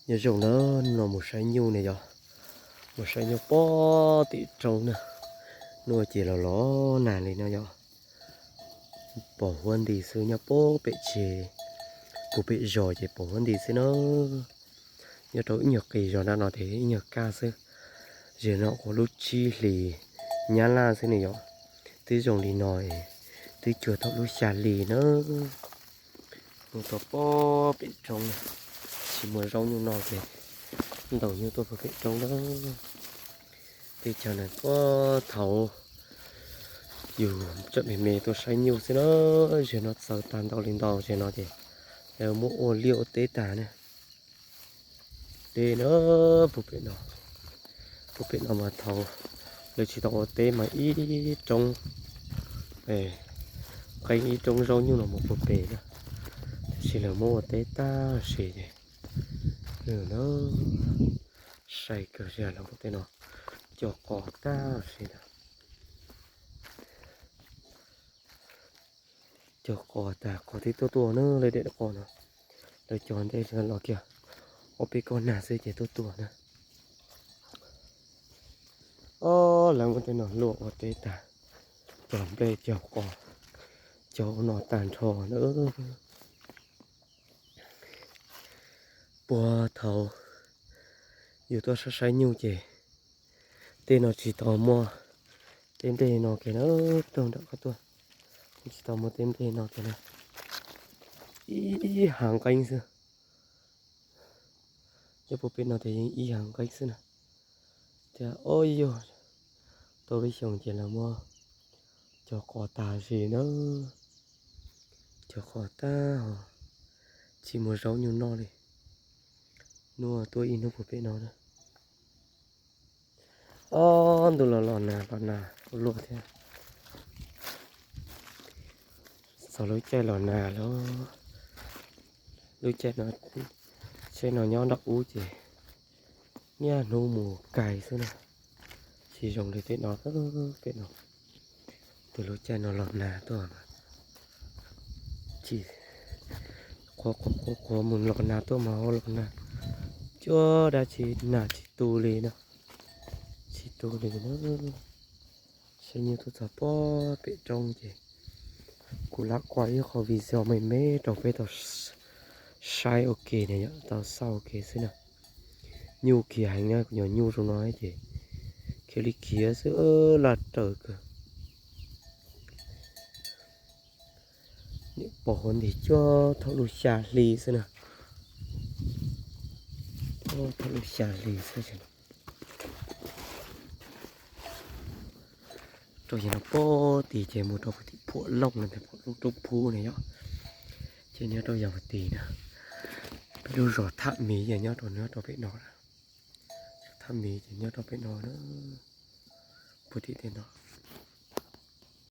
Nyob zoo na, no mus saib nyuj ne yom, mus saib nyuj pob tim roob na. Nuj ces los los nag li no yom. Pos huab nti xwb, nyob pob pem tsev, puag pem zos ces pos huab nti xwb na. Nyob rau ib nyuag qis zos nram no ces ib nyuag kaj xwb. Ze no ua lub tsib hlis nyab laj xwb ne yom. Twb zoo li no, twb cuag thaum lub xya hli na. Mus tau pob pem roob, tsis muaj zaub nyuj no ces ntaus nyuj tuaj puag pem roob na. Teb chaws no puag thaum yus tseem me me tuaj saib nyuj xwb na, ze no txawv tag ntau li ntau, ze no ces lawv muab ua liaj ua teb tag na. Dej na, puag pem no, puag pem no mas thaum lawv tsis tau ua teb mas ib roob qeeb ib roob zaub nyuj no mus puag pem na, tiam sis lawv muab ua teb tag sis ces na, sai kawg zaj lawv tej no cog qos tag sis na. Cog qos tag qos twb tuaj tuaj na, lawv daim qos no lawv cog ntej los kiag ob peb kob nag xwb ces tuaj tuaj na. Ob, lawv muab tej no luaj ua teb tag, cog nplej cog qos, cog ua no tag nrho na. Puag thaum yus tuaj saib saib nyuj ces tej no tsis tau muaj teb nplej no kiag na, tuaj nram qab tuaj, tsis tau muaj teb nplej no kiag na. Ib hav nqeeb xwb, nyob puag pem no ces yeej ib hav nqeeb xwb na. Tias ob yog tau peb xyoos ces lawv muab cog qos tag sis na, cog qos tag ho tsis muaj zaub nyuj noj li. Nuj tuaj ib hnub puag pem no na. Ob, ntuj los los nag los nag ua luaj thiab. Txog lub caij los nag lawm, lub caij no, tsheb no nyob nram ub ces niaj hnub mus kais xwb na, tsis zoo li tej no, pem no. Tus lub caij no los nag tuaj mas tsis, qhuav qhuav qhuav qhuav mus los nag tuaj mas ho los nag cuaj dab tsi, nag tsis tu li na, tsis tu li na. Saib nyuj tuaj txog pob pem roob ces kuv lam ua ib qho video me me rau peb tau saib ua ke na yom, tau xauj ua ke xwb na. Nyuj khiav heev na, kuv nyuam nyuj zoo no ces khiav li khiav xwb, laj raws kawg. Pos huab nti cuag thaum lub xya hli xwb na, thaum lub xya hli xwb. Rau yog no pob tid ces mus rau puag tim Phuam Looj no, pem Phuam Looj Roob Phub na yom. Ces nyob rau yog puag tid na, peb lub zos Thaj Miv ces nyob rau, nyob rau pem no. Zos Thaj Miv ces nyob rau pem no na, puag tim tej no.